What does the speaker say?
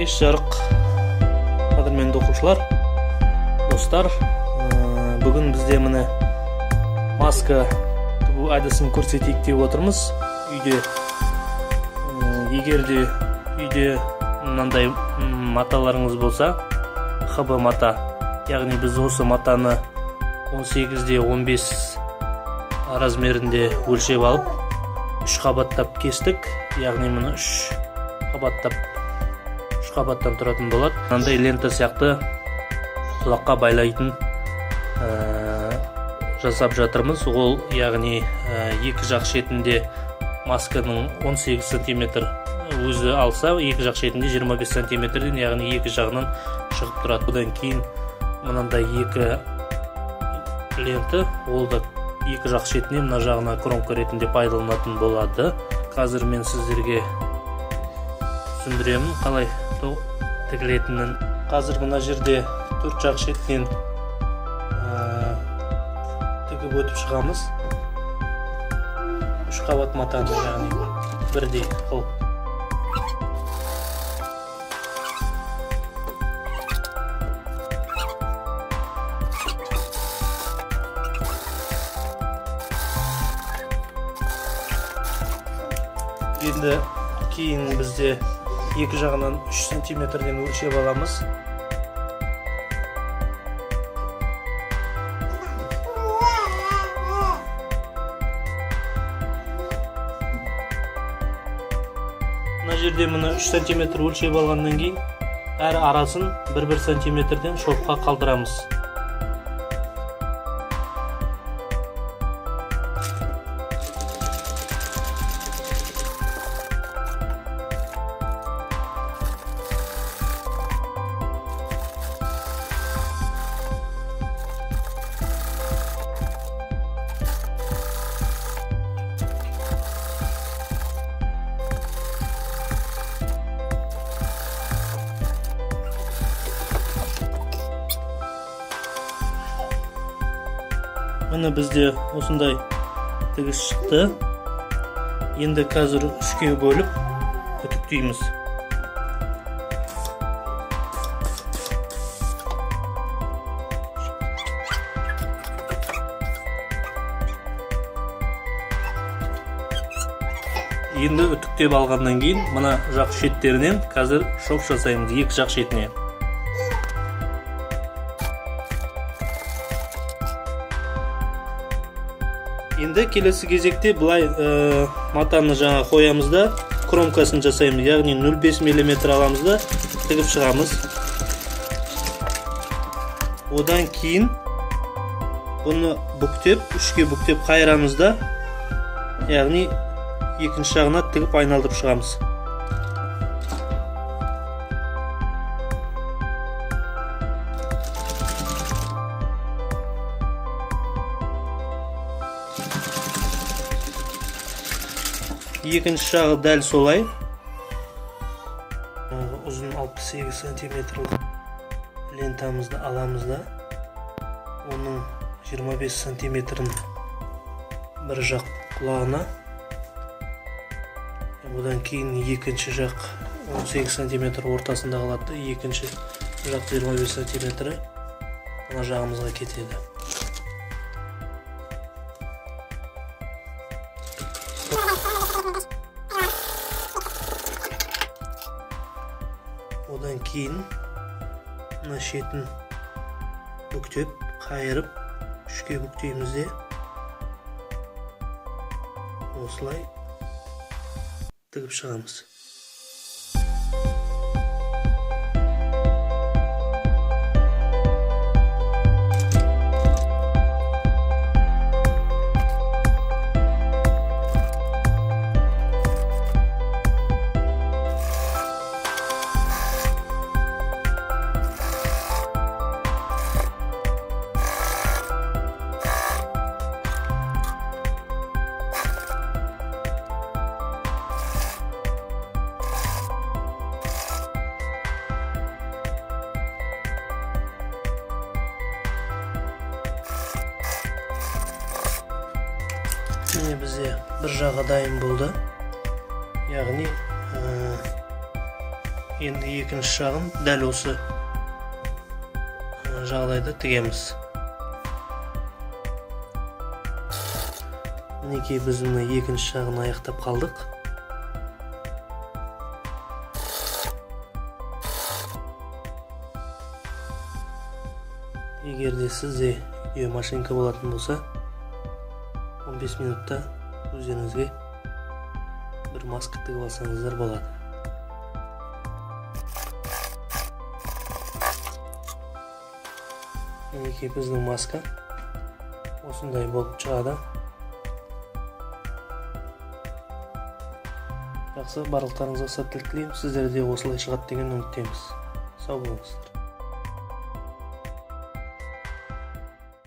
Кеш жарық, қадірменді оқушылар, достар! Бүгін бізде, міне, маска тігу әдісін көрсетейік деп отырмыз. Үйде, егер де үйде мынандай маталарыңыз болса, ХБ мата, яғни біз осы матаны 18-де 15 размерінде өлшеп алып, үш қабаттап кестік. Яғни міне, үш қабаттап, үш қабаттан тұратын болады. Мынандай лента сияқты құлаққа байлайтын жасап жатырмыз. Ол, яғни, екі жақ шетінде масканың 18 сантиметр өзі алса, екі жақ шетінде 25 сантиметрден, яғни екі жағынан шығып тұрады. Одан кейін мынандай екі лента, ол да екі жақ шетіне, мына жағына кромка ретінде пайдаланатын болады. Қазір мен сіздерге түсіндіремін қалай тігілетінін. Қазір мына жерде төрт жақ шетінен тігіп өтіп шығамыз үш қабат матаны, яғни бірдей қылып. Енді кейін бізде екі жағынан 3 сантиметрден өлшеп аламыз. Мына жерде, міне, 3 сантиметр өлшеп алғаннан кейін әр арасын 1-1 сантиметрден шовқа қалдырамыз. Міне, бізде осындай тігіс шықты. Енді қазір үшке бөліп үтіктейміз. Енді үтіктеп алғаннан кейін мына жақ шеттерінен қазір шов жасаймыз екі жақ шетіне. Енді келесі кезекте былай, матаны жаңа қоямыз да, кромкасын жасаймыз, яғни 0,5 мм аламыз да, тігіп шығамыз. Одан кейін бұны бүктеп, үшке бүктеп қайырамыз да, яғни екінші жағына тігіп айналдырып шығамыз. Екінші жағы дәл солай. Ұзын 68 сантиметрлік лентамызды аламыз да, оның 25 сантиметрін бір жақ құлағына, одан кейін екінші жақ 18 сантиметр ортасында қалады да, екінші жақ 25 сантиметрі мына жағымызға кетеді. Одан кейін мына шетін бүктеп, қайырып, үшке бүктейміз де, осылай тігіп шығамыз. Міне, бізде бір жағы дайын болды, яғни Енді екінші жағын дәл осы жағдайда тігеміз. Мінекей, біз мына екінші жағын аяқтап қалдық. Егер де сізде үйде машинка болатын болса, 15 минутта өздеріңізге бір маска тігіп алсаңыздар болады. Мінекей, біздің маска осындай болып шығады. Жақсы, барлықтарыңызға сәттілік тілеймін. Сіздер де осылай шығады деген үміттеміз. Сау болыңыздар.